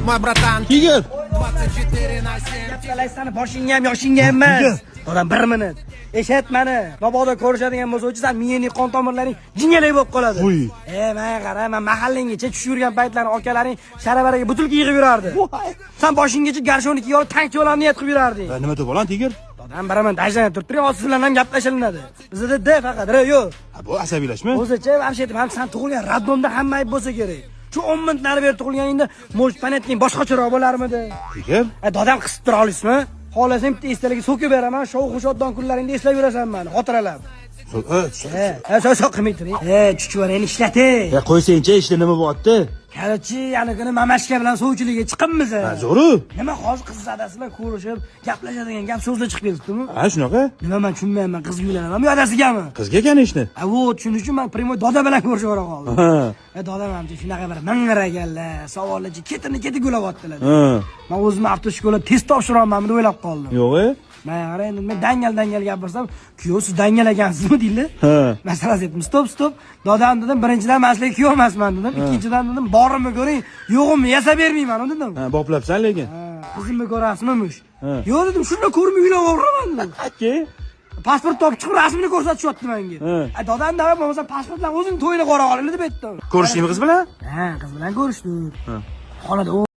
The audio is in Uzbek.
Мой братан Tiger. 24 на 7. Gaplashsani boshingga ham, yoshingga ham emas. Odam bir minut. Eshit mani. Mabodo ko'rishadigan bo'lsa, san miyaning qon tomirlaring jingalak bo'lib qoladi. Voy. E, menga qara, men mahallanggacha tushib yurgan paytlaring akalaring sharabaraga бутылка yig'ib yurardi. San boshinggacha горшок ni kiyib olib tankcha o'lamni niyat qilib yurarding. Ha, nima deb bolam, Tiger? Dodam, biraman dajlanib turib turing, hozir siz bilan ham gaplashilinadi. Bizda D faqat, R yo'q. Ha, bu asabiylashma. O'zicha вообще ham san tug'ilgan роддом da hamma ayb bo'lsa kerak. Shu 10 minut nari beri tug'ilganingda, может, понятно, boshqacharoq bo'larmidi? Tiger. E, dodam, qisib tura olasizmi? Xohlasang, bitta esdaligi so'kib beraman, shovqin shodon kunlaringda eslab yurasan mani, xotiralab. E, e, so so qilmay turing. E, chuchvarangni ishlating. Ya qo'ysangchi, ishda nima bo'lyapti? Короче, yana kuni mamashka bilan sovchilikka chiqibmiz. Ha, zo'ru. Nima, hozir qiz adasi bilan ko'rishib, gaplashadigan gap so'zlar chiqib ketibdimi? Ha, shunaqa. Nima, man tushunmayapman, qizga uylanadimi yo adasigami? Qizga ekan ishni. Ha, вот, shuning uchun man прямой doda bilan ko'rishib yora qoldim. Ha. E, dodam hamcha shunaqa bir ming'iraganlar, savollarchi ketini keti gulayaptilar. Ha. Man o'zim автошкола test topshiramanmi deb o'ylab qoldim. Yo'q, e? Man qara endi, men dangal dangal gapirsam, "Kuyov, siz dangal ekansizmi?" deydilar. Ha. Man сразу aytdim: "Стоп, стоп, dodam", dedim, "Birinchidan, man sizlarga kuyov emasman", dedim. "Ikkinchidan", dedim, "borimni ko'ring, yo'g'imni yasab bermayman", dedim. Ha, boplabsan lekin. Ha, "Qizimni ko'rasizmi?" Mush. Ha. "Yo'q", dedim, "Shunda ko'rmay uylanaveraman", dedim. Aka. Pasport topib chiqib, rasmini ko'rsatishyapti menga. Ha. "Ay, dodam, dada, bo'lmasa pasport bilan o'zing to'yini qora olinglar", deb aytdim. Ko'rishdingmi qiz bilan? Ha, qiz bilan ko'rishdik. Ha. Xonada